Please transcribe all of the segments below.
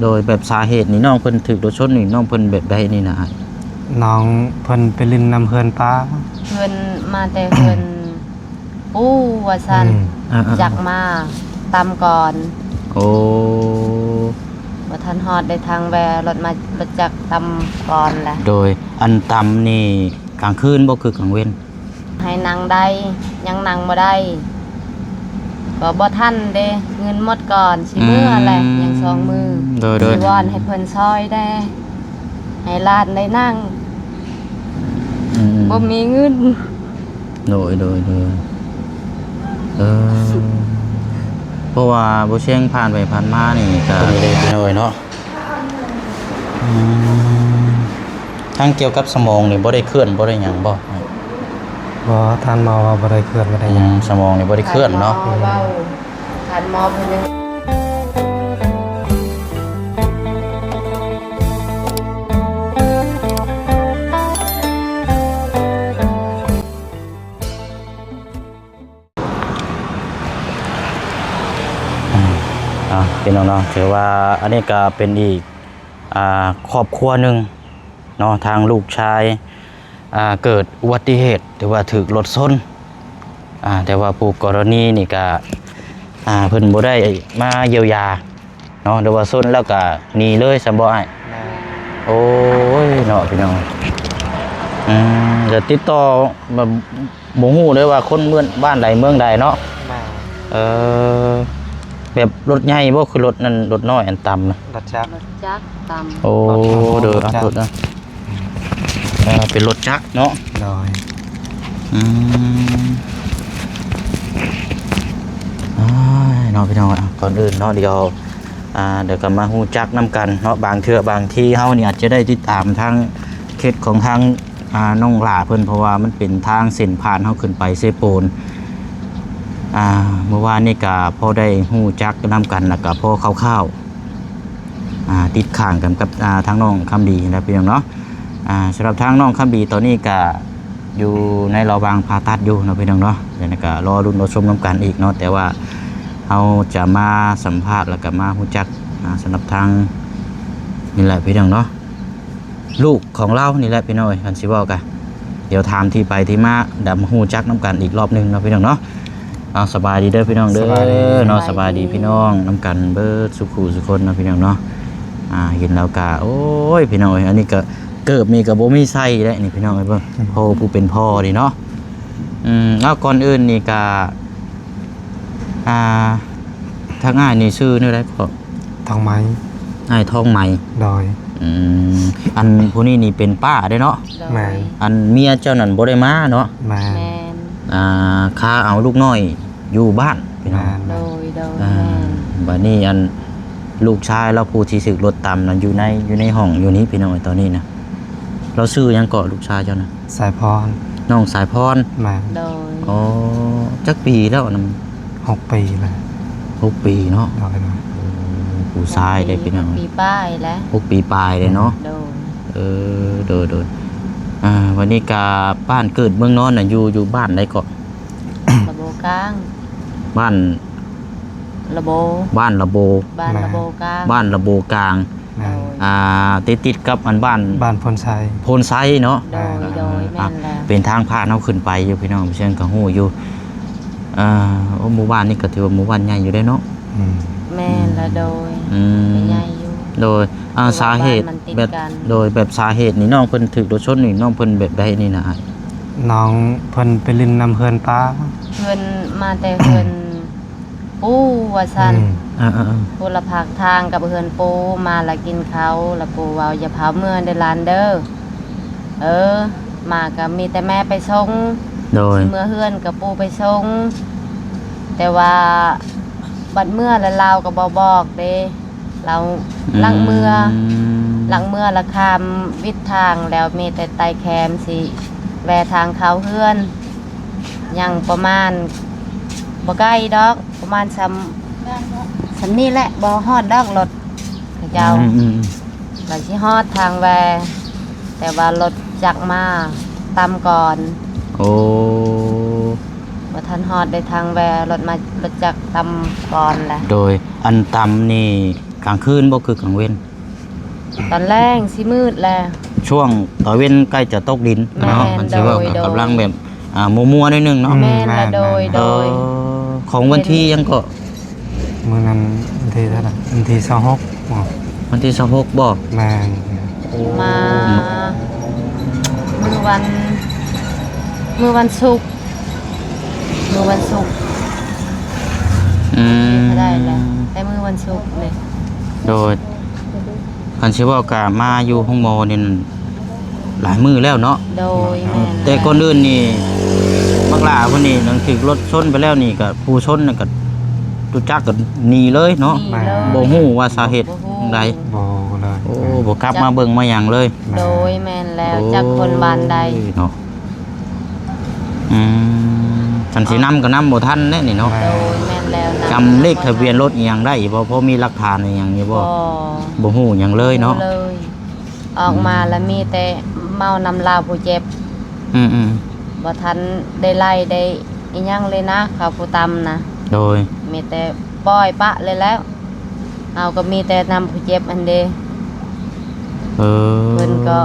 ໂດຍ ແບບສາເຫດນີ້ ນ້ອງເພິ່ນຖືກລົດຊົນນີ້ ນ້ອງເພິ່ນແບບໃດນີ້ນະອ້າຍ? ນ້ອງເພິ່ນໄປຫຼິ້ນນຳເຮືອນປ້າ ເພິ່ນມາແຕ່ເຮືອນປູ່ວ່າຊັ້ນ ອືມ ອ່າໆໆ ຈັກມາຕຳກ່ອນ. ໂອ້ ບໍ່ທັນຮອດໄດ້ທາງແວ່ ລົດມາ ລົດຈັກຕຳກ່ອນແຫຼະ. ໂດຍ ອັນຕຳນີ້ກາງຄືນບໍ່ ຄືກາງເວັນ? ໃຫ້ນັ່ງໄດ້ ຍັງນັ່ງບໍ່ໄດ້ ກໍບໍ່ທັນເດ້ ເງິນໝົດກ່ອນ ຊິເມືອແຫຼະ ອືມ ຍັງສອງມື້ ໂດຍໆ ຊິວອນໃຫ້ເພິ່ນຊ່ອຍແດ່ ໃຫ້ຫຼານໄດ້ນັ່ງ ອືມ ບໍ່ມີເງິນ. ໂດຍ ໂດຍ ໂດຍ ເອີ ເພາະວ່າບໍ່ແຊງຜ່ານໄປຜ່ານມານີ້ກະ ເປັນໄດ້ນ້ອຍເນາະ. ອືມ ທາງກ່ຽວກັບສະໝອງນີ້ບໍ່ໄດ້ເຄື່ອນ ບໍ່ໄດ້ຫຍັງບໍ່? ບໍ່ ທ່ານໝໍວ່າບໍ່ໄດ້ເຄື່ອນ ບໍ່ໄດ້ຫຍັງ. ອືມ ສະໝອງນີ້ບໍ່ໄດ້ເຄື່ອນເນາະ. ທ່ານໝໍເວົ້າ ທ່ານໝໍເພິ່ນຍັງ ອືມ ເອົາ ພີ່ນ້ອງເນາະ ຖືວ່າອັນນີ້ກໍເປັນອີກ ອ່າ ຄອບຄົວໜຶ່ງເນາະ ທາງລູກຊາຍ ອ່າ ເກີດອຸບັດຕິເຫດ ຖືວ່າຖືກລົດຊົນ ອ່າ ແຕ່ວ່າຜູ້ກໍລະນີນີ້ກໍ ອ່າ ເພິ່ນບໍ່ໄດ້ມາຢຽວຢາ ເນາະ ຫຼືວ່າຊົນແລ້ວກະໜີເລີຍຊັ້ນບໍ່ອ້າຍ? ແມ່ນ. ໂອ້ຍ ເນາະ ພີ່ນ້ອງ ອືມ ແລ້ວຕິດຕໍ່ ແບບບໍ່ຮູ້ເລີຍວ່າຄົນເມືອງ ບ້ານໃດເມືອງໃດເນາະ. ແມ່ນ. ເອີ ແບບລົດໃຫຍ່ບໍ່ ຄືລົດນັ້ນ ລົດນ້ອຍອັນຕຳນະ? ລົດຈັກ ລົດຈັກຕຳ. ໂອ້ ລົດ ໂດຍ ລົດຈັກ ລົດນະ ເອີ ເປັນລົດຈັກເນາະ. ໂດຍ. ອືມ ໂອ້ຍ ເນາະ ພີ່ນ້ອງ ກ່ອນອື່ນເນາະ ດຽວ ອ່າ ດຽວກໍມາຮູ້ຈັກນຳກັນເນາະ ບາງເທື່ອບາງທີເຮົານີ້ອາດຈະໄດ້ຕິດຕາມທາງເຂດຂອງທາງ ອ່າ ນ້ອງຫຼ້າເພິ່ນ ເພາະວ່າມັນເປັນທາງເສັ້ນຜ່ານເຮົາຂຶ້ນໄປເຊໂປນ ອ່າ ເມື່ອວານນີ້ກໍພໍໄດ້ຮູ້ຈັກນຳກັນ ແລ້ວກໍພໍຄ່າວໆ ອ່າ ຕິດຄ້າງກັນກັບ ອ່າ ທາງນ້ອງຄຳດີນະ ພີ່ນ້ອງເນາະ. ອ່າ ສຳລັບທາງນ້ອງຄຳດີຕອນນີ້ກະຢູ່ໃນລະຫວ່າງຜ່າຕັດຢູ່ເນາະ ພີ່ນ້ອງເນາະ ແລ້ວກະລໍລຸ້ນລໍຊົມນຳກັນອີກເນາະ ແຕ່ວ່າເຮົາຈະມາສຳພາດ ແລ້ວກະມາຮູ້ຈັກ ອ່າ ສຳລັບທາງ ນີ້ແຫຼະ ພີ່ນ້ອງເນາະ ລູກຂອງລາວນີ້ແຫຼະ ພີ່ນ້ອງເອີຍ ຄັນຊິເວົ້າກະ ດຽວຖາມທີ່ໄປທີ່ມາ ດຽວມາຮູ້ຈັກນຳກັນອີກລອບໜຶ່ງເນາະ ພີ່ນ້ອງເນາະ. ເອົາ ສະບາຍດີເດີພີ່ນ້ອງເດີ ສະບາຍດີເນາະ ສະບາຍດີ ສະບາຍດີພີ່ນ້ອງນຳກັນເບິດສູ່ຄູ່ສູ່ຄົນເນາະ ພີ່ນ້ອງເນາະ. ອ່າ ເຫັນແລ້ວກະ ໂອ້ຍ ພີ່ນ້ອງເອີຍ ອັນນີ້ກະ ເກີບນີ້ກະບໍ່ມີໃສ່ແລ້ວນີ້ ພີ່ນ້ອງເອີຍ ເບິ່ງ ອືມ ພໍ່ຜູ້ເປັນພໍ່ນີ້ເນາະ. ອືມ ເອົາ ກ່ອນອື່ນນີ້ກະ ອ່າ ທາງອ້າຍນີ້ຊື່ແນວໃດເກາະ? ທອງໄມ. ອ້າຍທອງໄມ. ໂດຍ. ອືມ ອັນຜູ້ນີ້ນີ້ເປັນປ້າເດ້ເນາະ? ໂດຍ. ແມ່ນ. ອັນເມຍເຈົ້ານັ້ນບໍ່ໄດ້ມາເນາະ? ແມ່ນ. ແມ່ນ. ອ່າ ຄາເອົາລູກນ້ອຍຢູ່ບ້ານພີ່ນ້ອງ. ແມ່ນ. ໂດຍ ໂດຍ. ອ່າ ແມ່ນ. ບັດນີ້ອັນລູກຊາຍລາວຜູ້ທີ່ຖືກລົດຕຳນັ້ນຢູ່ໃນ ຢູ່ໃນຫ້ອງຢູ່ນີ້ພີ່ນ້ອງ ຕອນນີ້ນະ. ລາວຊື່ຫຍັງເກາະ ລູກຊາຍເຈົ້ານະ? ສາຍພອນ. ນ້ອງສາຍພອນ. ແມ່ນ. ໂດຍ. ອໍ ຈັກປີແລ້ວນະ? ຫົກປີແລ້ວ. ຫົກປີເນາະ? ໂດຍ ໂດຍ. ໂອ້ ຜູ້ຊາຍເດ້ພີ່ນ້ອງ ຫົກປີປາຍແລ້ວ. ຫົກປີປາຍເດ້ເນາະ? ໂດຍ. ເອີ ໂດຍ ໂດຍ. ອ່າ ວັນນີ້ກະ ບ້ານເກີດເມືອງນອນນະ ຢູ່ ຢູ່ບ້ານໃດເກາະ? ລະໂບກາງ. ບ້ານ ລະໂບ. ບ້ານລະໂບ. ບ້ານລະໂບກາງ. ບ້ານລະໂບກາງ. ແມ່ນ. ໂດຍ. ອ່າ ຕິດ ຕິດກັບອັນບ້ານ ບ້ານໂພນໄຊ. ໂພນໄຊເນາະ? ໂດຍ ອ່າ ໂດຍ. ອ່າ ແມ່ນແລ້ວ. ເປັນທາງຜ່ານເຮົາຂຶ້ນໄປຢູ່ພີ່ນ້ອງ ເຊິ່ງກໍຮູ້ຢູ່. ອ່າ ໂອ້ ໝູ່ບ້ານນີ້ກໍຖືວ່າໝູ່ບ້ານໃຫຍ່ຢູ່ເດ້ເນາະ? ອືມ. ແມ່ນລະ ໂດຍ. ອືມ. ໃຫຍ່ຢູ່. ໂດຍ. ອ່າ ສາເຫດແບບ ໂດຍ ແບບສາເຫດນີ້ ນ້ອງເພິ່ນຖືກລົດຊົນນີ້ ນ້ອງເພິ່ນແບບໃດນີ້ນະອ້າຍ? ນ້ອງເພິ່ນໄປຫຼິ້ນນຳເຮືອນປ້າ ເພິ່ນມາແຕ່ເຮືອນ ປູ່ວ່າຊັ້ນ. ອືມ. ອ່າໆໆ. ຜູ້ລະພາກທາງກັບເຮືອນປູ່ ມາລະກິນເຂົ້າ ລະປູ່ເວົ້າ ຢ່າພາເມືອເດີຫຼານເດີ. ເອີ ມາກໍມີແຕ່ແມ່ໄປສົ່ງ. ໂດຍ. ຊິເມືອເຮືອນກໍປູ່ໄປສົ່ງ ແຕ່ວ່າບັດເມືອລະລາວກໍບໍ່ບອກເດ້. ລາວ ອືມ ລັກເມືອ ລັກເມືອລະຂ້າມວິດທາງ ແລ້ວມີແຕ່ໄຕ່ແຄມຊິແວ່ທາງເຂົ້າເຮືອນ ຍັງປະມານ ບໍ່ໄກດອກ ປະມານສ່ຳ ສ່ຳນີ້ແຫຼະ ບໍ່ຮອດດອກລົດເຂົາເຈົ້າ. ອືມໆໆ. ກະຊິຮອດທາງແວ່ ແຕ່ວ່າລົດຈັກມາຕຳກ່ອນ. ໂອ້ ບໍ່ທັນຮອດໄດ້ທາງແວ່ ລົດມາ ລົດຈັກຕຳກ່ອນແຫຼະ. ໂດຍ. ອັນຕຳນີ້ ກາງຄືນບໍ່ຄືກາງເວັນ? ຕອນແລງຊິມືດແລ້ວ ຊ່ວງຕອນເວັນໃກ້ຈະຕົກດິນເນາະ ແມ່ນ ມັນຊິເວົ້າ ໂດຍ ກຳລັງແບບ ອ່າ ມົວໆໜ້ອຍໜຶ່ງເນາະ ແມ່ນລະ ໂດຍ ເອີ ໂດຍ ຂອງວັນທີຫຍັງເກາະ? ມື້ນັ້ນວັນທີເທົ່າໃດ? ວັນທີຊາວຫົກບໍ? ວັນທີຊາວຫົກບໍ? ແມ່ນ ມາ ມື້ວັນ ມື້ວັນສຸກ ມື້ວັນສຸກ ອືມ ເທົ່າໃດລະ? ແຕ່ມື້ວັນສຸກເດ້ ໂດຍ ຄັນຊິເວົ້າກະມາຢູ່ໂຮງໝໍນີ້ຫຼາຍມື້ແລ້ວເນາະ ໂດຍ ແມ່ນ ແຕ່ກ່ອນອື່ນນີ້ ບັກຫຼ້າເພິ່ນນີ້ ຫຼັງຖືກລົດຊົນໄປແລ້ວນີ້ ກະຜູ້ຊົນນັ້ນກະ ຮູ້ຈັກກະໜີເລີຍເນາະ ໜີເລີຍ ບໍ່ຮູ້ວ່າສາເຫດຈັ່ງໃດ ບໍ່ຮູ້ເລີຍ ໂອ້ ບໍ່ກັບມາເບິ່ງມາຫຍັງເລີຍ ໂດຍ ແມ່ນແລ້ວ ໂອ້ ຈັກຄົນບ້ານໃດເນາະ ອືມ ຄັນຊິນຳກະນຳບໍ່ທັນແດ່ນີ້ເນາະ ໂດຍ ແມ່ນແລ້ວ ຈຳເລກທະບຽນລົດອີ່ຫຍັງໄດ້ບໍ່? ພໍມີຫຼັກຖານອີ່ຫຍັງຢູ່ບໍ່? ບໍ່ ບໍ່ຮູ້ຫຍັງເລີຍເນາະ ບໍ່ຮູ້ເລີຍ ອອກມາລະມີແຕ່ເມົານຳລາວຜູ້ເຈັບ ອືມໆ ບໍ່ທັນໄດ້ໄລ່ໄດ້ອີ່ຫຍັງເລີຍນະ ເຂົາຜູ້ຕຳນະ ໂດຍ ມີແຕ່ປ່ອຍປະເລີຍແລ້ວ ເຮົາກະມີແຕ່ນຳຜູ້ເຈັບຫັ້ນເດ ເອີ ເພິ່ນກະ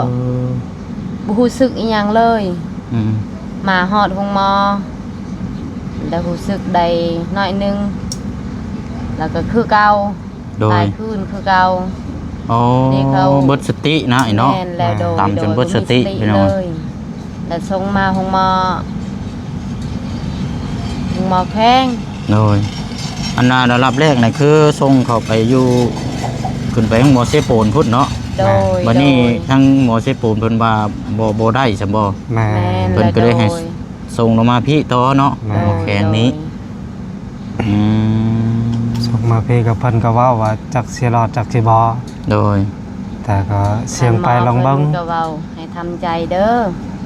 ບໍ່ຮູ້ສຶກອີ່ຫຍັງເລີຍ ອືມ ມາຮອດໂຮງໝໍ ແລ້ວຮູ້ສຶກໄດ້ໜ້ອຍໜຶ່ງ ແລ້ວກະຄືເກົ່າ ໂດຍ ຫຼາຍຄືນຄືເກົ່າ ອໍ ນີ້ເຂົາ ເບິດສະຕິນະ ເນາະ ແມ່ນແລ້ວ ໂດຍ ຕຳຈົນເບິດສະຕິ ໂດຍ ພີ່ນ້ອງ ແລ້ວສົ່ງມາໂຮງໝໍ ໂຮງໝໍແຂວງ ໂດຍ ອັນນັ້ນລະດັບແລກນະ ຄືສົ່ງເຂົ້າໄປຢູ່ ຂຶ້ນໄປໂຮງໝໍເຊໂປນພຸ້ນເນາະ ໂດຍ ບັດນີ້ ໂດຍ ທາງໝໍເຊໂປນເພິ່ນວ່າບໍ່ ບໍ່ໄດ້ຊັ້ນບໍ? ແມ່ນ ແມ່ນ ເພິ່ນກະເລີຍໃຫ້ ໂດຍ ສົ່ງລົງມາພີ້ຕໍ່ເນາະ ແມ່ນ ໂອເຄ ໂດຍ ນີ້ ອືມ ສົ່ງມາພີ້ກະເພິ່ນກະເວົ້າວ່າຈັກຊິລອດຈັກຊິບໍ່ ໂດຍ ແຕ່ກະສ່ຽງໄປລອງເບິ່ງ ເພິ່ນກະເວົ້າໃຫ້ທຳໃຈເດີ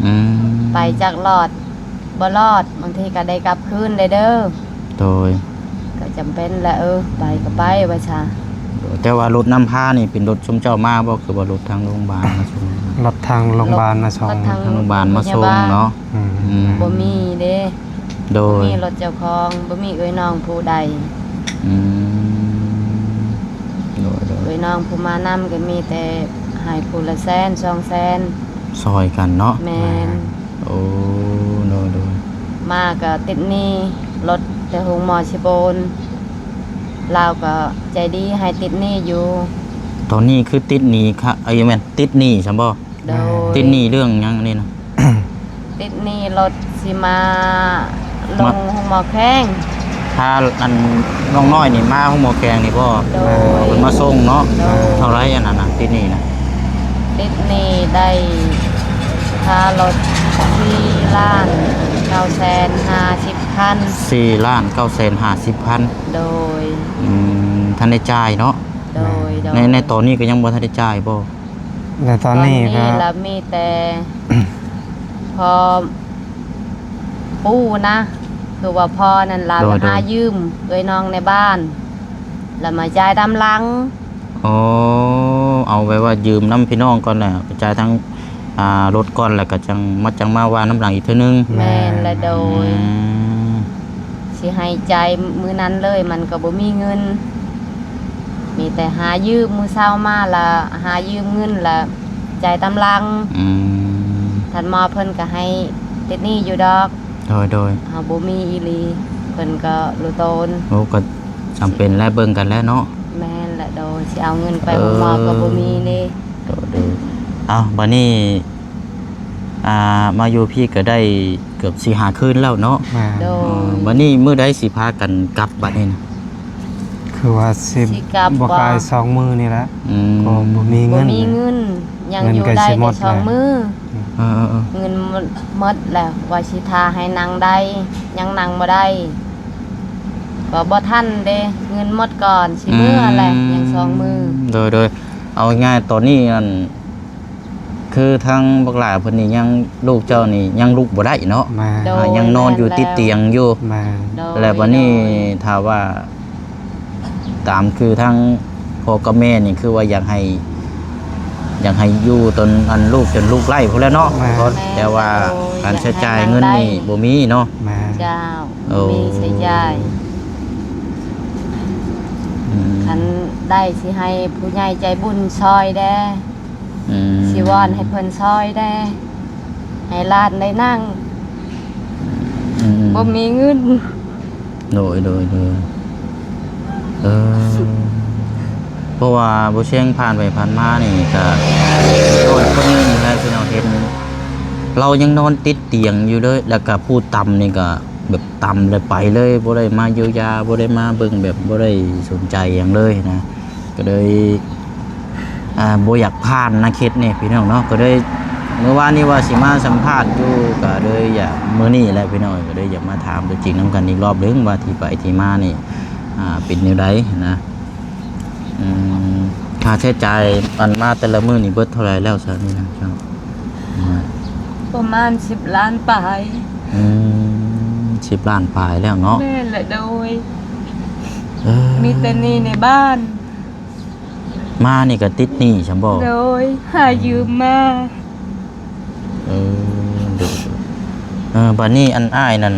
ອືມ ໄປຈັກລອດບໍ່ລອດ ບາງທີກະໄດ້ກັບຄືນໄດ້ເດີ ໂດຍ ກະຈຳເປັນແຫຼະ ເອີ ໄປກະໄປວ່າຊະ ແຕ່ວ່າລົດນຳພານີ້ເປັນລົດຊຸມເຈົ້າມາບໍ່ ຄືວ່າລົດທາງໂຮງບານມາສົ່ງ? ລົດທາງໂຮງບານມາສົ່ງ ລົດທາງໂຮງບານມາສົ່ງເນາະ ອືມ ອືມ ບໍ່ມີເດ້ ໂດຍ ບໍ່ມີລົດເຈົ້າຂອງ ບໍ່ມີເອື້ອຍນ້ອງຜູ້ໃດ ອືມ ໂດຍໆ ເອື້ອຍນ້ອງຜູ້ມານຳກະມີແຕ່ໃຫ້ຜູ້ລະແສນສອງແສນ ຊ່ອຍກັນເນາະ ແມ່ນ ໂອ້ ໂດຍໆ ມາກະຕິດໜີ້ລົດແຕ່ໂຮງໝໍຊິໂປນ ລາວກະໃຈດີໃຫ້ຕິດໜີ້ຢູ່ ຕອນນີ້ຄືຕິດໜີ້ ເອີ ແມ່ນ ຕິດໜີ້ຊັ້ນບໍ? ໂດຍ ຕິດໜີ້ເລື່ອງຫຍັງນີ້ນະ? ຕິດໜີ້ລົດຊິມາລົງໂຮງໝໍແຂວງ ພາອັນນ້ອງນ້ອຍນີ້ມາໂຮງໝໍແຂວງນີ້ບໍ? ໂດຍ ເພິ່ນມາສົ່ງເນາະ ໂດຍ ເທົ່າໃດອັນນັ້ນນະ ຕິດໜີ້ນະ? ຕິດໜີ້ໄດ້ຄ່າລົດສີ່ລ້ານເກົ້າແສນຫ້າສິບພັນ ສີ່ລ້ານເກົ້າແສນຫ້າສິບພັນ ໂດຍ ອືມ ທັນໄດ້ຈ່າຍເນາະ ໂດຍ ໂດຍ ໃນ ໃນຕອນນີ້ກະຍັງບໍ່ທັນໄດ້ຈ່າຍບໍ? ແລະຕອນນີ້ ຕອນນີ້ກະລະມີແຕ່ພໍ່ປູ່ນະ ຄືວ່າພໍ່ນັ້ນລະ ໂດຍ ໄປຫາ ໂດຍ ຢືມເອື້ອຍນ້ອງໃນບ້ານ ລະມາຈ່າຍຕາມຫຼັງ ອໍ ເອົາແບບວ່າຢືມນຳພີ່ນ້ອງກ່ອນ ລະໄປຈ່າຍທາງ ອ່າ ລົດກ່ອນ ລະກະຈັ່ງມາ ຈັ່ງມາວ່ານຳຫຼັງອີກເທື່ອໜຶ່ງ ແມ່ນລະ ໂດຍ ອືມ ຊິໃຫ້ຈ່າຍມື້ນັ້ນເລີຍ ມັນກະບໍ່ມີເງິນ ມີແຕ່ຫາຢືມ ມື້ເຊົ້າມາລະຫາຢືມເງິນລະຈ່າຍຕາມຫຼັງ ອືມ ທ່ານໝໍເພິ່ນກະໃຫ້ຕິດໜີ້ຢູ່ດອກ ໂດຍໆ ເຮົາບໍ່ມີອີ່ຫຼີ ເພິ່ນກະລຸໂຕນ ໂອ້ ກະຈຳເປັນແຫຼະ ເບິ່ງກັນແຫຼະເນາະ ແມ່ນລະ ໂດຍ ຊິເອົາເງິນໄປ ເອີ ໂຮງໝໍກະບໍ່ມີເດ້ ໂດຍໆ ເອົ້າ ບາດນີ້ ອ່າ ມາຢູ່ພີ້ກະໄດ້ ເກືອບສີ່ຫ້າຄືນແລ້ວເນາະ ໂດຍ ເອີ ບາດນີ້ມື້ໃດຊິພາກັນກັບບາດນີ້ນະ? ຄືວ່າຊິ ຊິກັບ ບໍ່ກາຍ ບໍ່ ສອງມື້ນີ້ແຫຼະ ອືມ ກະບໍ່ມີເງິນ ບໍ່ມີເງິນ ຍັງຢູ່ໄດ້ແຕ່ສອງມື້ ເອີໆໆ ເງິນໝົດ ໝົດແລ້ວ ວ່າຊິຖ້າໃຫ້ນັ່ງໄດ້ ຍັງນັ່ງບໍ່ໄດ້ ກະບໍ່ທັນເດ້ ເງິນໝົດກ່ອນ ຊິເມືອແຫຼະ ອືມ ຍັງສອງມື້ ໂດຍໆ ເອົາງ່າຍໆ ຕອນນີ້ອັນ ຄືທາງບັກຫຼ້າເພິ່ນນີ້ຍັງ ລູກເຈົ້ານີ້ຍັງລຸກບໍ່ໄດ້ເນາະ ໂດຍ ອ່າ ຍັງນອນຢູ່ ແມ່ນແລ້ວ ຕິດຕຽງຢູ່ ແມ່ນ ໂດຍ ແລະບາດນີ້ ໂດຍ ຖ້າວ່າຕາມຄືທາງພໍ່ກັບແມ່ນີ້ ຄືວ່າຢາກໃຫ້ ຢາກໃຫ້ຢູ່ຈົນອັນລູກ ຈົນລູກໄລ້ພຸ້ນແຫຼະເນາະ ແມ່ນ ເພາະ ແມ່ນ ແຕ່ວ່າ ໂດຍ ການໃຊ້ຈ່າຍເງິນນີ້ ຢາກໃຫ້ນັ່ງໄດ້ ບໍ່ມີເນາະ ແມ່ນ ເຈົ້າ ໂອ້ ບໍ່ມີໃຊ້ຈ່າຍ ອືມ ຄັນໄດ້ຊິໃຫ້ຜູ້ໃຫຍ່ໃຈບຸນຊ່ອຍແດ່ ອືມ ຊິວອນໃຫ້ເພິ່ນຊ່ອຍແດ່ ໃຫ້ຫຼານໄດ້ນັ່ງ ອືມ ບໍ່ມີເງິນ. ໂດຍ ໂດຍ ໂດຍ ເອີ ເພາະວ່າບໍ່ແຊງຜ່ານໄປຜ່ານມານີ້ກະ ໂດຍ ຄົນໜຶ່ງນະ ທີ່ເຮົາເຫັນ ລາວຍັງນອນຕິດຕຽງຢູ່ເລີຍ ແລ້ວກະຜູ້ຕຳນີ້ກະແບບຕຳແລ້ວໄປເລີຍ ບໍ່ໄດ້ມາຢຽວຢາ ບໍ່ໄດ້ມາເບິ່ງ ແບບບໍ່ໄດ້ສົນໃຈຫຍັງເລີຍນະ. ກໍເລີຍ ອ່າ ບໍ່ຢາກຜ່ານນະເຂດນີ້ພີ່ນ້ອງເນາະ ກໍເລີຍ ມື້ວານນີ້ວ່າຊິມາສຳພາດຢູ່ ກໍເລີຍຢາກ ມື້ນີ້ແຫຼະພີ່ນ້ອງ ກໍເລີຍຢາກມາຖາມຕົວຈິງນຳກັນອີກລອບໜຶ່ງ ວ່າທີ່ໄປທີ່ມານີ້ ອ່າ ເປັນແນວໃດນະ. ອືມ ຄ່າໃຊ້ຈ່າຍອັນມາແຕ່ລະມື້ນີ້ເບິດເທົ່າໃດແລ້ວຊະນີ້ນະ? ປະມານສິບລ້ານປາຍ. ອືມ ສິບລ້ານປາຍແລ້ວເນາະ? ແມ່ນລະ ໂດຍ. ເອີ ມີແຕ່ໜີ້ໃນບ້ານ ມານີ້ກໍຕິດໜີ້ຊັ້ນບໍ່? ໂດຍ ຫາຢືມມາ. ເອີ ໂດຍ ເອີ ບາດນີ້ອັນອ້າຍນັ້ນ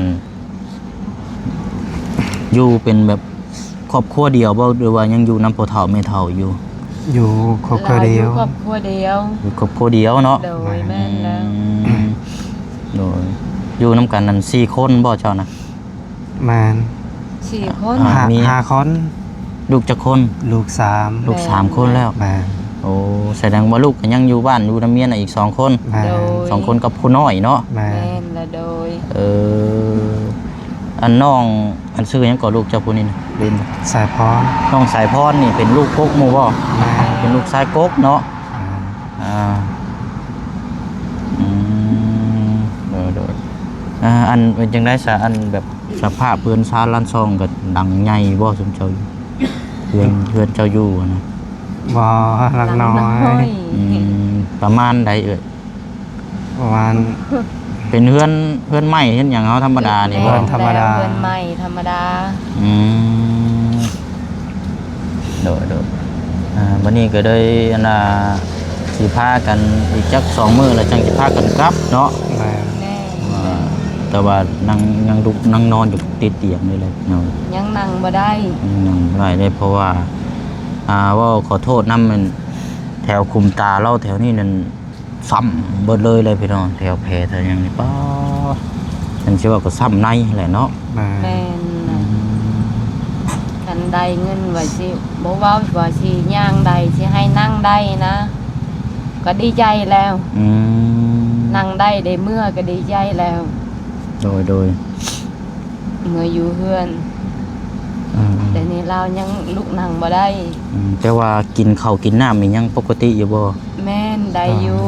ຢູ່ເປັນແບບຄອບຄົວດຽວບໍ່ ຫຼືວ່າຍັງຢູ່ນຳພໍ່ເຖົ້າແມ່ເຖົ້າຢູ່? ຢູ່ຄອບຄົວດຽວ. ຄອບຄົວດຽວ. ຢູ່ຄອບຄົວດຽວເນາະ? ໂດຍ ແມ່ນແລ້ວ. ອືມ ໂດຍ ຢູ່ນຳກັນນັ້ນສີ່ຄົນບໍ່ເຈົ້ານະ? ແມ່ນ ສີ່ຄົນ. ອ່າ ມີຫ້າຄົນ. ລູກຈັກຄົນ? ລູກສາມ. ລູກສາມຄົນແລ້ວ. ແມ່ນ. ໂອ້ ສະແດງວ່າລູກກໍຍັງຢູ່ບ້ານຢູ່ນຳເມຍນະ ອີກສອງຄົນ. ແມ່ນ. ໂດຍ ສອງຄົນກັບຜູ້ນ້ອຍເນາະ? ແມ່ນ. ແມ່ນລະ ໂດຍ. ເອີ ອັນນ້ອງ ອັນຊື່ຫຍັງກໍລູກເຈົ້າຜູ້ນີ້ນະ? ລືມ. ສາຍພອນ. ນ້ອງສາຍພອນນີ້ເປັນລູກກົກໝູ່ບໍ່? ແມ່ນ. ເປັນລູກຊາຍກົກເນາະ? ແມ່ນ. ອ່າ ອືມ ໂດຍໆ ອ່າ ອັນເປັນຈັ່ງໃດຊະ ອັນແບບ ສະພາບເຮືອນຊານລານຊ່ອງກໍຫຼັງໃຫຍ່ບໍ່ ຊຸມເຈົ້າຢູ່? ເຮືອນ ເຮືອນເຈົ້າຢູ່ຫັ້ນນະ? ບໍ່ ຫຼັງນ້ອຍ. ຫຼັງນ້ອຍ. ອືມ ປະມານໃດເອີຍ? ປະມານ ເປັນເຮືອນ ເຮືອນໄມ້ເຮືອນຫຍັງເຮົາທຳມະດານີ້ບໍ່? ເຮືອນທຳມະດາ. ເຮືອນໄມ້ທຳມະດາ. ອືມ ໂດຍໆ ອ່າ ບັດນີ້ກໍເລີຍ ອັນນ່າ ຊິພາກັນອີກຈັກສອງມື້ແລ້ວຈັ່ງຊິພາກັນກັບເນາະ? ແມ່ນ. ແຕ່ວ່າຍັງ ຍັງລຸກ ຍັງນອນຢູ່ຕິດຕຽງນີ້ແຫຼະເນາະ? ຍັງນັ່ງບໍ່ໄດ້. ຍັງນັ່ງບໍ່ໄດ້ເດ້ ເພາະວ່າ ອ່າ ເວົ້າຂໍໂທດນຳ ແຖວຂຸມຕາລາວແຖວນີ້ນັ້ນ ຊ້ຳເບິດເລີຍແຫຼະພີ່ນ້ອງ ແຖວແຜແຖວຫຍັງນີ້ ປ້າ ຄັນຊິເວົ້າກໍຊ້ຳໃນແຫຼະເນາະ. ແມ່ນ. ແມ່ນນະ. ອືມ ຄັນໄດ້ເງິນວ່າຊິ ບໍ່ເວົ້າວ່າຊິຍ່າງໄດ້ ຊິໃຫ້ນັ່ງໄດ້ນະ ກໍດີໃຈແລ້ວ. ອືມ ນັ່ງໄດ້ ໄດ້ເມືອກໍດີໃຈແລ້ວ. ໂດຍໆ ເມືອຢູ່ເຮືອນ. ອືມໆ ແຕ່ນີ້ລາວຍັງລຸກນັ່ງບໍ່ໄດ້. ອືມ ແຕ່ວ່າກິນເຂົ້າກິນນ້ຳນີ້ຍັງປົກກະຕິຢູ່ບໍ່? ແມ່ນ ໄດ້ຢູ່.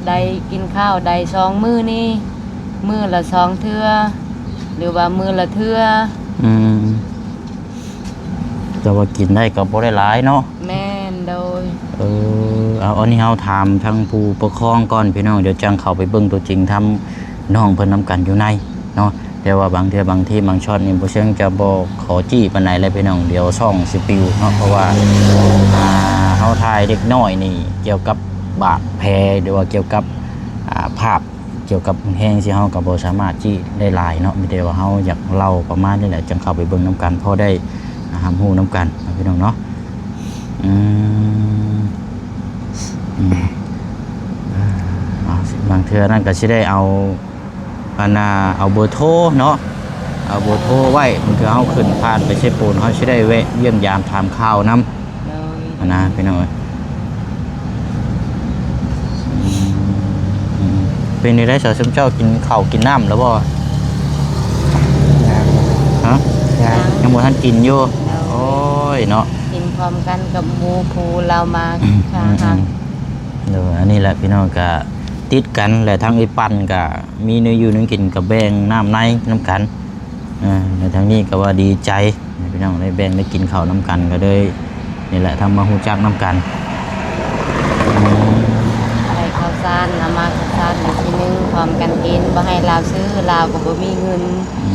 ໄດ້ກິນເຂົ້າໄດ້ສອງມື້ນີ້ ມື້ລະສອງເທື່ອ ຫຼືວ່າມື້ລະເທື່ອ. ອືມ ແຕ່ວ່າກິນໄດ້ກໍບໍ່ໄດ້ຫຼາຍເນາະ? ແມ່ນ ໂດຍ. ເອີ ເອົາ ອັນນີ້ເຮົາຖາມທາງຜູ້ປົກຄອງກ່ອນພີ່ນ້ອງ ດຽວຈັ່ງເຂົ້າໄປເບິ່ງຕົວຈິງທາງນ້ອງເພິ່ນນຳກັນຢູ່ໃນເນາະ. ແຕ່ວ່າບາງເທື່ອບາງທີບາງຊັອດນີ້ ບໍ່ເຊີງຈະບໍ່ຂໍຈີ້ປານໃດແຫຼະພີ່ນ້ອງ ດຽວຊ່ອງຊິປິວເນາະ. ເພາະວ່າ ອ່າ ເຮົາຖ່າຍເດັກນ້ອຍນີ້ ກ່ຽວກັບບາດແຜ ຫຼືວ່າກ່ຽວກັບ ອ່າ ພາບ ກ່ຽວກັບແຮງຊີ້ ເຮົາກໍບໍ່ສາມາດຈີ້ໄດ້ຫຼາຍເນາະ ມີແຕ່ວ່າເຮົາຢາກເລົ່າປະມານນີ້ແຫຼະ ຈັ່ງເຂົ້າໄປເບິ່ງນຳກັນ ພໍໄດ້ຮັບຮູ້ນຳກັນເນາະ ພີ່ນ້ອງເນາະ. ອືມ ອືມ ອ່າ ບາງເທື່ອນັ້ນກໍຊິໄດ້ເອົາ ອັນນ່າ ເອົາເບີໂທເນາະ ເອົາເບີໂທໄວ້ ບາງເທື່ອເຮົາຂຶ້ນຜ່ານໄປເຊໂປນ ເຮົາຊິໄດ້ແວະຢ້ຽມຢາມຖາມຂ່າວນຳ. ໂດຍ ຫັ້ນນະພີ່ນ້ອງເອີຍ. ອືມ ເປັນຈັ່ງໃດສາວ ຊຸມເຈົ້າກິນເຂົ້າກິນນ້ຳແລ້ວບໍ່? ຍັງ. ຮະ? ຍັງ ຍັງບໍ່ທັນກິນຢູ່. ໂດຍ ໂອ້ຍເນາະ ກິນພ້ອມກັນກັບໝູ່ຜູ້ລາວມາ. ອືມ ຂ້າ ອືມ ຮັກ. ໂດຍ ອັນນີ້ແຫຼະພີ່ນ້ອງ ກະຕິດກັນແຫຼະ ທາງເອື້ອຍປັ້ນກະມີແນວຢູ່ແນວກິນ ກະແບ່ງນ້ຳໃນນຳກັນ. ອ່າ ແລະທາງນີ້ກໍວ່າດີໃຈ ພີ່ນ້ອງໄດ້ແບ່ງໄດ້ກິນເຂົ້ານຳກັນ ກໍເລີຍນີ້ແຫຼະ ທັງມາຮູ້ຈັກນຳກັນ. ອືມ ໄດ້ເຂົ້າສານ ເອົາມາເຂົ້າສານໃຫ້ທີໜຶ່ງ ພ້ອມກັນກິນ ບໍ່ໃຫ້ລາວຊື້ ລາວກໍບໍ່ມີເງິນ. ອື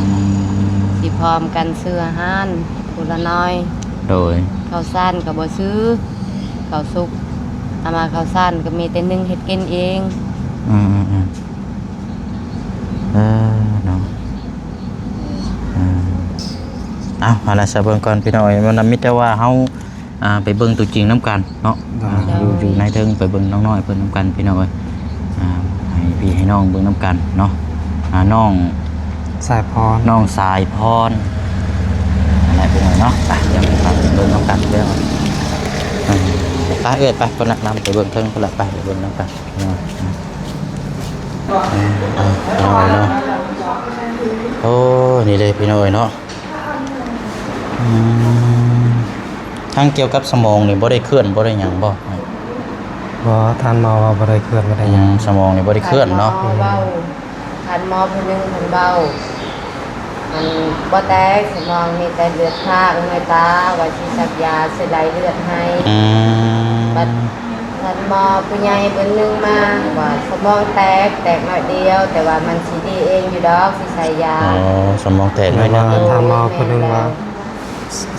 ມ ຊິພ້ອມກັນຊື້ອາຫານຜູ້ລະໜ້ອຍ. ໂດຍ ເຂົ້າສານກໍບໍ່ຊື້ ເຂົ້າສຸກ ເອົາມາເຂົ້າສານກໍມີແຕ່ໜຶ້ງເຮັດກິນເອງ. ອືມໆໆ ເອີ ເນາະ ເອີ ເອີ ເອົາ ຫັ້ນລະຊະ ເບິ່ງກ່ອນພີ່ນ້ອງເອີຍ. ມັນນະມີແຕ່ວ່າເຮົາ ອ່າ ໄປເບິ່ງຕົວຈິງນຳກັນເນາະ. ໂດຍ ອ່າ ຢູ່ ຢູ່ໃນເທິງໄປເບິ່ງນ້ອງນ້ອຍເພິ່ນນຳກັນພີ່ນ້ອງເອີຍ. ອ່າ ໃຫ້ພີ່ໃຫ້ນ້ອງເບິ່ງນຳກັນເນາະ. ອ່າ ນ້ອງສາຍພອນ ນ້ອງສາຍພອນ ນັ້ນແຫຼະພີ່ນ້ອງເນາະ. ໄປ ດຽວໄປເບິ່ງນຳກັນເດີ. ເອີ ໄປເອີຍ ໄປ ເພິ່ນນະນຳໄປເບິ່ງເທິງພຸ້ນລະ. ໄປ ໄປເບິ່ງນຳກັນ. ເອີ ເອີ ເອີ ພີ່ນ້ອງເອີຍເນາະ. ໂອ້ ນີ້ເດ້ພີ່ນ້ອງເອີຍເນາະ. ອືມ ທາງກ່ຽວກັບສະໝອງນີ້ບໍ່ໄດ້ເຄື່ອນ ບໍ່ໄດ້ຫຍັງບໍ່? ບໍ່ ທ່ານໝໍວ່າບໍ່ໄດ້ເຄື່ອນ ບໍ່ໄດ້ຫຍັງ. ອືມ ສະໝອງນີ້ບໍ່ໄດ້ເຄື່ອນເນາະ. ທ່ານໝໍເວົ້າ ທ່ານໝໍຜູ້ໜຶ່ງເພິ່ນເວົ້າ ມັນບໍ່ແຕກສະໝອງ ມີແຕ່ເລືອດຂ້າງໃນຕາ ວ່າຊິສັກຢາຊິໄລ່ເລືອດໃຫ້. ອືມ ບັດ ທ່ານໝໍຜູ້ໃຫຍ່ເພິ່ນໜຶ່ງມາວ່າ ສະໝອງແຕກ ແຕກໜ້ອຍດຽວ ແຕ່ວ່າມັນຊິດີເອງຢູ່ດອກ ຊິໃສ່ຢາ. ອໍ ສະໝອງແຕກໜ້ອຍໜຶ່ງ. ແມ່ນແລ້ວ ທ່ານໝໍຜູ້ໜຶ່ງວ່າ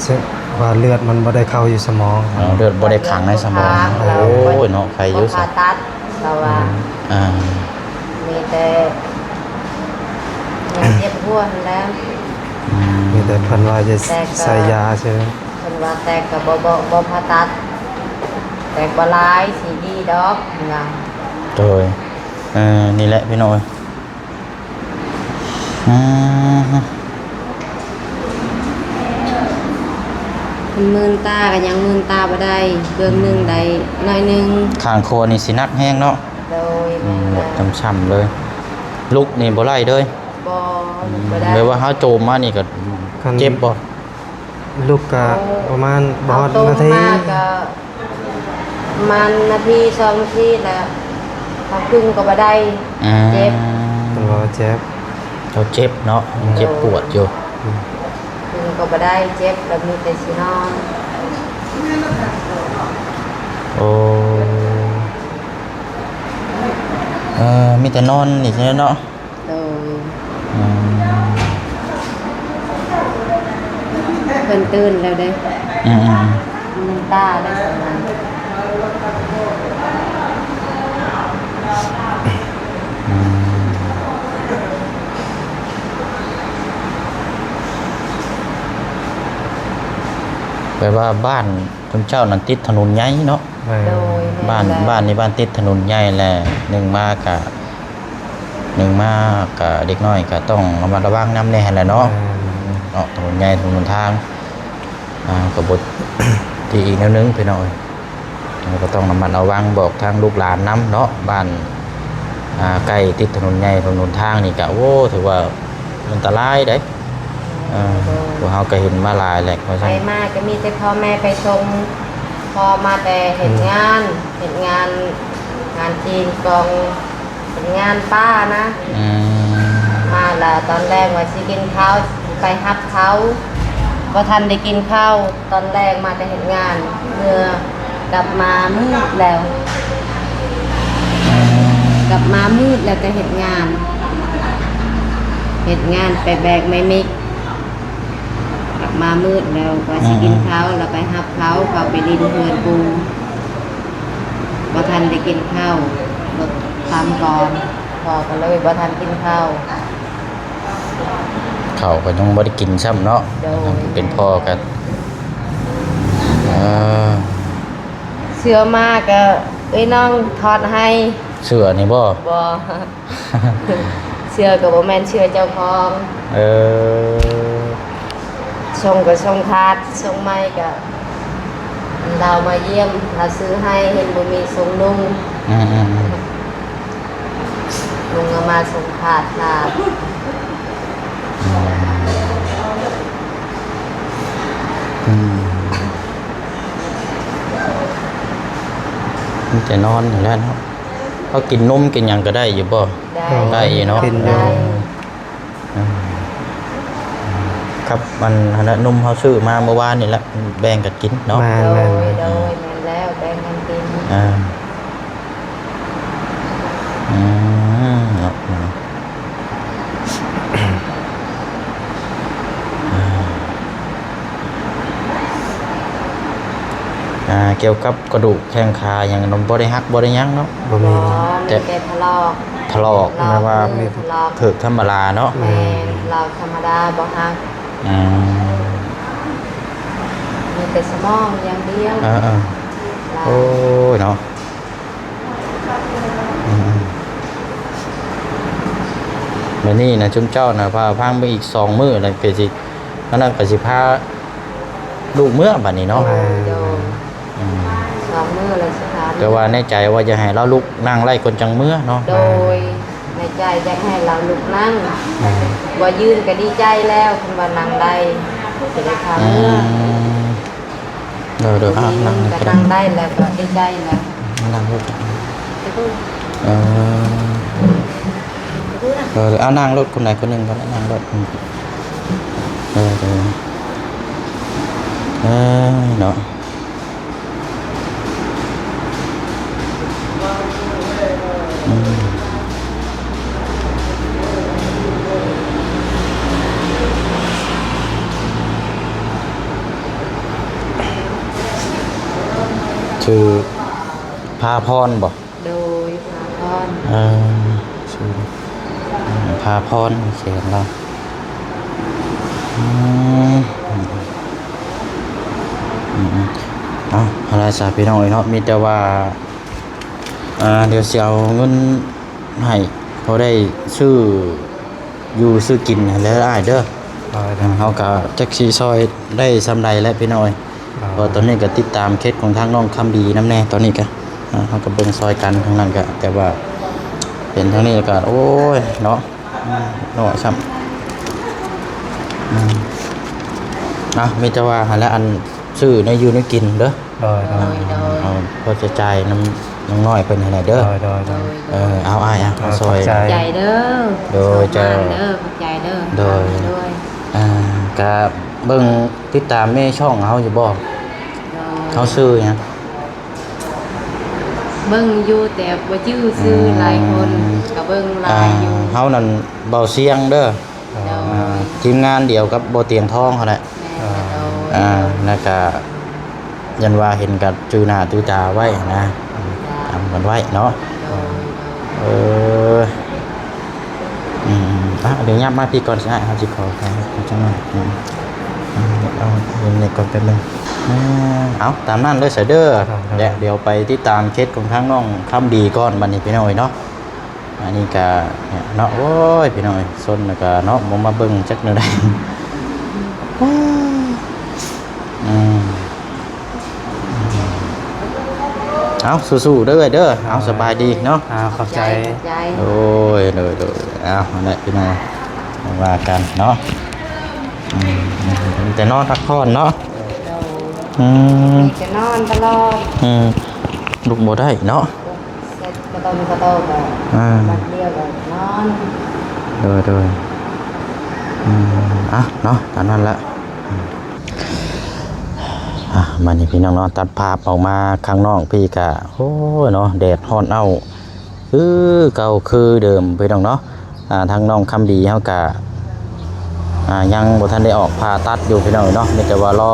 ເຊິ່ງວ່າເລືອດມັນບໍ່ໄດ້ເຂົ້າຢູ່ສະໝອງ. ອໍ ເລືອດບໍ່ໄດ້ຂັງໃນສະໝອງ. ໂອ້ຍເນາະ ໄຄຢູ່ ບໍ່ຜ່າຕັດ ລາວວ່າ. ອືມ ອ່າ ມີແຕ່ຢາເຈັບຫົວຫັ້ນແຫຼະ. ອືມ ມີແຕ່ເພິ່ນວ່າຈະໃສ່ຢາຊື່. ເພິ່ນວ່າແຕກກໍບໍ່ ບໍ່ ບໍ່ຜ່າຕັດ ແຕກບໍ່ຫຼາຍ ຊິດີດອກເພິ່ນວ່າ. ໂດຍ ເອີ ນີ້ແຫຼະພີ່ນ້ອງເອີຍ. ອືມ ມັນມືນຕາກໍຍັງມືນຕາບໍ່ໄດ້ ເບິ່ງໜຶ່ງໄດ້ໜ້ອຍໜຶ່ງ. ຂ້າງຂວານີ້ຊິໜັກແຮງເນາະ. ໂດຍ ອືມ ແມ່ນແລ້ວ ແບບຊ້ຳໆເລີຍ. ລຸກນີ້ບໍ່ໄດ້ເລີຍ. ບໍ່ ອືມ ລຸກບໍ່ໄດ້. ແບບວ່າເຮົາໂຈມມານີ້ກໍ ຄັນ ເຈັບບໍ່? ລຸກກະ ໂອ້ ປະມານບໍ່ຮອດນາທີ ເຮົາຕົກມາກະປະມານນາທີສອງນາທີແລ້ວ ເຮົາຂຶ້ນກໍບໍ່ໄດ້. ອືມ ເຈັບ ເພິ່ນວ່າເຈັບ. ເຈົ້າເຈັບເນາະ ເຈັບປວດຢູ່. ອືມ ຂຶ້ນກໍບໍ່ໄດ້ ເຈັບ ແລ້ວມີແຕ່ຊິນອນ. ໂອ້ ເອີ ມີແຕ່ນອນນີ້ແຫຼະເນາະ. ໂດຍ ອືມ ເພິ່ນຕື່ນແລ້ວເດ້. ອືມໆໆ ລືມຕາແລ້ວຊັ້ນນະ. ອືມ ແປວ່າບ້ານ ເພິ່ນເຈົ້ານັ້ນຕິດຖະໜົນໃຫຍ່ເນາະ. ແມ່ນ ໂດຍ ແມ່ນ ບ້ານ ແລ້ວ ບ້ານນີ້ບ້ານຕິດຖະໜົນໃຫຍ່ແຫຼະ ໜຶ່ງມາກະ ໜຶ່ງມາກະເດັກນ້ອຍກະຕ້ອງລະມັດລະວັງນຳແດ່ຫັ້ນແຫຼະເນາະ. ແມ່ນ ເນາະ ຖະໜົນໃຫຍ່ຖະໜົນທາງ ອ່າ ກະບໍ່ ດີອີກແນວໜຶ່ງພີ່ນ້ອງເອີຍ. ເຮົາກະຕ້ອງລະມັດລະວັງບອກທາງລູກຫຼານນຳເນາະ ບ້ານ ອ່າ ໃກ້ຕິດຖະໜົນໃຫຍ່ຖະໜົນທາງນີ້ກະ ໂອ້ ຖືວ່າອັນຕະລາຍເດ້. ເອີ ໂດຍ ພວກເຮົາກໍເຫັນມາຫຼາຍແຫຼະ ວ່າຊັ້ນ ໄປມາກໍມີແຕ່ພໍ່ແມ່ໄປສົ່ງ ພໍ່ມາແຕ່ເຮັດງານ ອືມ ເຮັດງານ ງານຈີນກອງ ເປັນງານປ່ານະ. ອືມ ມາລະຕອນແລງວ່າຊິກິນເຂົ້າ ຊິໄປຮັບເຂົ້າ ບໍ່ທັນໄດ້ກິນເຂົ້າ ຕອນແລງມາແຕ່ເຮັດງານ ເມື່ອ ກັບມາມືດແລ້ວ ອືມ ກັບມາມືດແລ້ວກໍເຮັດງານ ເຮັດງານໄປແບກໄມ້ມິກ ກັບມາມືດແລ້ວ ວ່າຊິກິນເຂົ້າ ອືມ ແລ້ວໄປຮັບເຂົ້າ ເຂົ້າໄປຫຼິ້ນເຮືອນປູ່ ບໍ່ທັນໄດ້ກິນເຂົ້າ ລົດທຳກ່ອນ ພໍ່ກໍເລີຍບໍ່ທັນກິນເຂົ້າ. ເຂົ້າກໍຍັງບໍ່ໄດ້ກິນຊ້ຳເນາະ. ໂດຍ ເປັນພໍ່ກັນ ເອີ ເສື້ອມາກໍເອື້ອຍນ້ອງຖອດໃຫ້. ເສື້ອນີ້ບໍ່? ບໍ່ ເສື້ອກໍບໍ່ແມ່ນເສື້ອເຈົ້າຂອງ. ເອີ ສົ່ງກໍສົ່ງຂາດ ສົ່ງໃໝ່ກໍ ລາວມາຢ້ຽມ ລາວຊື້ໃຫ້ ເຫັນບໍ່ມີສົ່ງນຸ່ງ. ອືມໆໆ ລຸງເອົາມາສົ່ງຂາດລາວ. ອືມ ອືມ ມີແຕ່ນອນຫັ້ນແຫຼະເນາະ. ເຮົາກິນນົມກິນຫຍັງກໍໄດ້ຢູ່ບໍ່? ໄດ້ ໄດ້ຢູ່ເນາະ ກິນຢູ່. ເອີ ເອີ ກັບອັນຫັ້ນນະ ນົມເຮົາຊື້ມາມື້ວານນີ້ແຫຼະ ແບ່ງກັນກິນເນາະ. ແມ່ນໆ ໂດຍ ໂດຍ ແມ່ນແລ້ວ ແບ່ງກັນກິນ. ເອີ ອືມ ເນາະ ເນາະ ອ່າ ກ່ຽວກັບກະດູກແຂ້ງຂາຫຍັງ ບໍ່ໄດ້ຫັກບໍ່ໄດ້ຫຍັງເນາະ? ບໍ່ມີ ບໍ່ ມີແຕ່ ແຕ່ຖະລອກ ຖະລອກ ແບບວ່າ ຖະລອກ ຖືກທຳມະດາເນາະ. ແມ່ນ ຖະລອກທຳມະດາ ບໍ່ຫັກ. ອືມ ສະໝອງຢ່າງດຽວ. ເອີໆ ໂອ້ຍເນາະ ອືມ ມື້ນີ້ນະ ຊຸມເຈົ້ານະ ພາພັງໄປອີກສອງມື້ແລ້ວ ກໍຊິ ອັນນັ້ນກໍຊິພາລູກເມືອບັດນີ້ເນາະ. ໂດຍ ໂດຍ ອືມ ສອງມື້ແລ້ວຊິພາ ແຕ່ວ່າໃນໃຈວ່າຢາກໃຫ້ລາວລຸກນັ່ງໄດ້ກ່ອນຈັ່ງເມືອເນາະ. ໂດຍ ໃນໃຈຢາກໃຫ້ລາວລຸກນັ່ງ ອືມ ບໍ່ຢືນກໍດີໃຈແລ້ວ ຄັນວ່ານັ່ງໄດ້ ຊິໄດ້ພາເມືອ. ອືມ ໂດຍໆ ອ່າ ນັ່ງ ນັ່ງໄດ້ແລ້ວກໍດີໃຈແລ້ວ ນັ່ງລົດ ເອີ ເອີ ອ່າ ນັ່ງລົດຄົນໃດຄົນໜຶ່ງກໍໄດ້ ນັ່ງລົດ ເອີ ເອີ ເນາະ. ອືມ ຊື່ພາພອນບໍ? ໂດຍ ພາພອນ ເອີ ຊື່ພາພອນ ແຂນລາວ ອືມ ອືມ ເອົາ ຫັ້ນລະຊະ ພີ່ນ້ອງເອີຍເນາະ ມີແຕ່ວ່າ ອ່າ ດຽວຊິເອົາເງິນໃຫ້ ພໍໄດ້ຊື້ຢູ່ຊື້ກິນຫັ້ນແຫຼະອ້າຍເດີ. ໂດຍ ເຮົາກໍຈັກຊິຊ່ອຍໄດ້ສ່ຳໃດແຫຼະພີ່ນ້ອງເອີຍ. ໂດຍ ເພາະຕອນນີ້ກໍຕິດຕາມເຄສຂອງທາງນ້ອງຄຳດີນຳແດ່ ຕອນນີ້ກໍ ອ່າ ເຮົາກໍເບິ່ງຊ່ອຍກັນທາງນັ້ນກໍ ແຕ່ວ່າເຫັນທາງນີ້ແລ້ວກໍ ໂອ້ຍ ເນາະ ນ້ອຍຊ້ຳ ອືມ ອ່ະ ມີແຕ່ວ່າຫັ້ນແຫຼະ ອັນ ຊື້ແນວຢູ່ແນວກິນເດີ. ໂດຍ ໂດຍ ໂດຍ ເອົາພໍໃຊ້ຈ່າຍນຳນ້ອງນ້ອຍເພິ່ນຫັ້ນແຫຼະເດີ. ໂດຍ ໂດຍ ໂດຍ ເອີ ເອົາອ້າຍ ເອົາ ເອີ ຊ່ອຍ ຂອບໃຈເດີ. ໂດຍ ເຈົ້າ ເດີ ຂອບໃຈເດີ. ໂດຍ ໂດຍ ອ່າ ກະເບິ່ງຕິດຕາມແມ່ຊ່ອງເຮົາຢູ່ບໍ່? ໂດຍ ເຮົາຊື່ຫຍັງ? ເບິ່ງຢູ່ ແຕ່ບໍ່ຈື່ຊື່ ອືມ ຫຼາຍຄົນກໍເບິ່ງຫຼາຍຢູ່. ອ່າ ເຮົານັ້ນເບົາຊຽງເດີ. ໂດຍ ອ່າ ທີມງານດຽວກັບບໍ່ຕຽງທອງຫັ້ນແຫຼະ. ແມ່ນແລ້ວ ອ່າ ແລ້ວກະ ຢ້ານວ່າເຫັນກັບຈື່ໜ້າຈື່ຕາໄວ້ນະ ເຈົ້າ ຈຳກັນໄວ້ເນາະ. ໂດຍ ໂດຍ ເອີ ອືມ ອ່ະ ດຽວຫຍັບມາພີ້ກ່ອນຊະ ເຮົາຊິຂໍຖ່າຍຮູບຈັກໜ້ອຍ. ອືມ ອືມ ເອົາເຮັດນີ້ກ່ອນແປັບໜຶ່ງ. ເອົາ ຕາມນັ້ນເລີຍຊະເດີ. ໂດຍ ແລະ ດຽວໄປຕິດຕາມເຄສຂອງທາງນ້ອງຄຳດີກ່ອນບັດນີ້ ພີ່ນ້ອງເອີຍເນາະ. ອັນນີ້ກະເນາະ ໂອ້ຍ ພີ່ນ້ອງເອີຍ ຊົນແລ້ວກະເນາະ ບໍ່ມາເບິ່ງຈັກແນວໃດ. ອືມ ເອົາ ສູ້ໆ ເດີເອື້ອຍເດີ. ເອົາ ສະບາຍດີເນາະ. ອ່າ ຂອບໃຈ ຂອບໃຈ. ໂດຍ ໂດຍ ໂດຍ. ເອົາ ຫັ້ນແຫຼະ ພີ່ນ້ອງ ມາວ່າກັນເນາະ. ອືມ ມີແຕ່ນອນພັກຜ່ອນເນາະ. ໂດຍ ອືມ ມີແຕ່ນອນຕະຫຼອດ. ອືມ ລຸກບໍ່ໄດ້ເນາະ. ເສັດກະຕົ້ມກະໂຕກະ ອ່າ ບັດດຽວກະນອນ. ໂດຍ ໂດຍ ອືມ ອ່ະ ເນາະ ຕາມນັ້ນລະ. ອ່ະ ມານີ້ພີ່ນ້ອງເນາະ ຕັດພາບອອກມາຂ້າງນອກພີ້ກະ ໂອ້ຍ ເນາະ ແດດຮ້ອນອ້າວຄືເກົ່າຄືເດີມ ພີ່ນ້ອງເນາະ. ອ່າ ທາງນ້ອງຄຳດີເຮົາກະ ອ່າ ຍັງບໍ່ທັນໄດ້ອອກຜ່າຕັດຢູ່ ພີ່ນ້ອງເນາະ ມີແຕ່ວ່າລໍ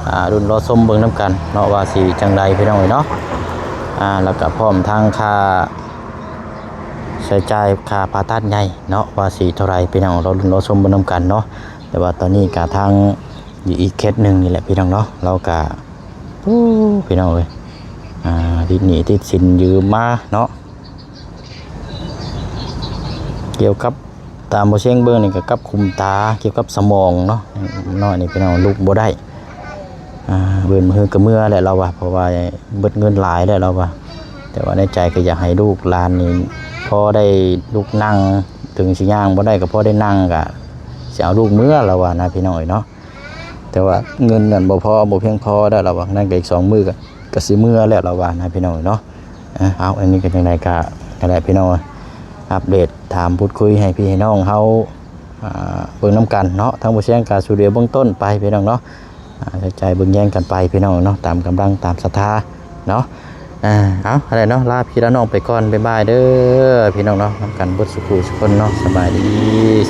ອ່າ ລຸ້ນລໍຊົມເບິ່ງນຳກັນເນາະ ວ່າຊິຈັ່ງໃດ ພີ່ນ້ອງເນາະ. ອ່າ ແລ້ວກະພ້ອມທັງຄ່າໃຊ້ຈ່າຍຄ່າຜ່າຕັດໃຫຍ່ເນາະ ວ່າຊິເທົ່າໃດ ພີ່ນ້ອງ ລໍລຸ້ນລໍຊົມເບິ່ງນຳກັນເນາະ. ແຕ່ວ່າຕອນນີ້ກະທາງ ຢູ່ອີກເຄສໜຶ່ງນີ້ແຫຼະ ພີ່ນ້ອງເນາະ ລາວກະ ໂອ້ ພີ່ນ້ອງເອີຍ ອ່າ ຕິດໜີ້ຕິດສິນຢືມມາເນາະ. ກ່ຽວກັບ ຕາມບໍ່ຊຽງເບິ່ງນີ້ກໍກັບຂຸມຕາ ກ່ຽວກັບສະໝອງເນາະ ນ້ອຍນີ້ ພີ່ນ້ອງ ລຸກບໍ່ໄດ້ ອ່າ ເບິ່ງມື້ກະເມືອແຫຼະລາວວ່າ ເພາະວ່າເບິດເງິນຫຼາຍແລ້ວລາວວ່າ. ແຕ່ວ່າໃນໃຈກໍຢາກໃຫ້ລູກຫຼານນີ້ພໍໄດ້ລຸກນັ່ງ ເຖິງຊິຍ່າງບໍ່ໄດ້ກໍພໍໄດ້ນັ່ງ ກະຊິເອົາລູກເມືອລາວວ່ານະ ພີ່ນ້ອງເອີຍເນາະ. ແຕ່ວ່າເງິນນັ້ນບໍ່ພໍ ບໍ່ພຽງພໍແລ້ວລາວວ່າ ນັ້ນກໍອີກສອງມື້ກໍ ກໍຊິເມືອແລ້ວລາວວ່ານະ ພີ່ນ້ອງເນາະ. ເອົາ ອັນນີ້ກໍຈັ່ງໃດກໍນັ້ນແຫຼະ ພີ່ນ້ອງ ອັບເດດຖາມພູດຄຸຍໃຫ້ພີ່ໃຫ້ນ້ອງເຮົາ ອ່າ ເບິ່ງນຳກັນເນາະ. ທາງບໍ່ຊຽງກໍຊ່ວຍເຫຼືອເບື້ອງຕົ້ນໄປ ພີ່ນ້ອງເນາະ ອ່າ ໃຊ້ຈ່າຍເບິ່ງແຍງກັນໄປ ພີ່ນ້ອງເນາະ ຕາມກຳລັງຕາມສັດທາເນາະ. ອ່າ ເອົາ ອັນໃດເນາະ ລາພີ່ລານ້ອງໄປກ່ອນ ບາຍບາຍເດີ ພີ່ນ້ອງເນາະ ນຳກັນເບິດສູ່ຜູ້ສູ່ຄົນເນາະ. ສະບາຍດີ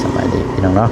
ສະບາຍດີ ພີ່ນ້ອງເນາະ.